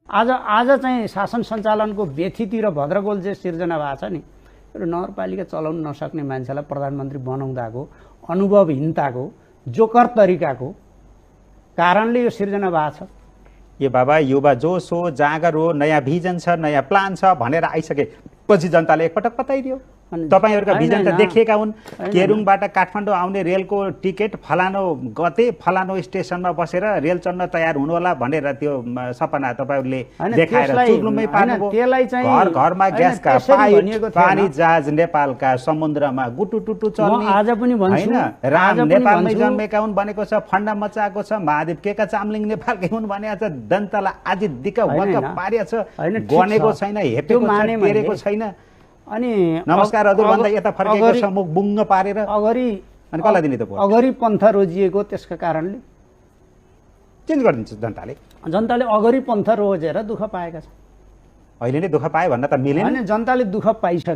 आज आज चाहिँ शासन सञ्चालनको व्यथिति र भद्रगोल जे सिर्जना भएको छ नि, यो नगरपालिका चलाउन नसक्ने मान्छेलाई प्रधानमन्त्री बनाउँदाको अनुभवहीनताको जोकर तरिकाको कारणले यो सिर्जना भएको छ। ये बाबा युवा जोस हो, जाँगर हो, नयाँ भिजन छ, नयाँ प्लान छ भनेर आइसकेपछि जनताले एकपटक बताइदियो। तपाईहरुका भिजन त देखिएका हुन्। केरुङबाट काठमाडौँ आउने रेलको टिकट फलानो गते फलानो स्टेसनमा बसेर रेल चढ्न तयार हुनु होला भनेर त्यो सपना तपाईहरुले देखाएर चुर्लुमै पार्नुभयो। घर घरमा ग्यासका पाइप, पानी जहाज नेपालका समुद्रमा गुटुटुटु चल्ने। आज पनि भन्छु, राम नेपालमै जन्मेका हुन् भनेको छ, फण्डा मचाएको छ, महादेव केका चामलिङ नेपालकै हुन् भनेको छ, जनतालाई आज दिक्क वक्क पारेको छ, गनेको छैन, हेपेको छैन, तेरेको छैन। अनि नमस्कार हजुर भन्दा यता फर्केको छ, मुख बुङ्ग पारेर अगरी अनि कसलाई दिने त भोट? अगरी पन्थ रोजिएको, त्यसका कारणले चेन्ज गरिदिन्छ जनताले। जनताले अगरी पन्थ रोजेर दुःख पाएका छन्। अहिले नै दुःख पाए भन्न त मिलेन। होइन, जनताले दुःख पाइसके।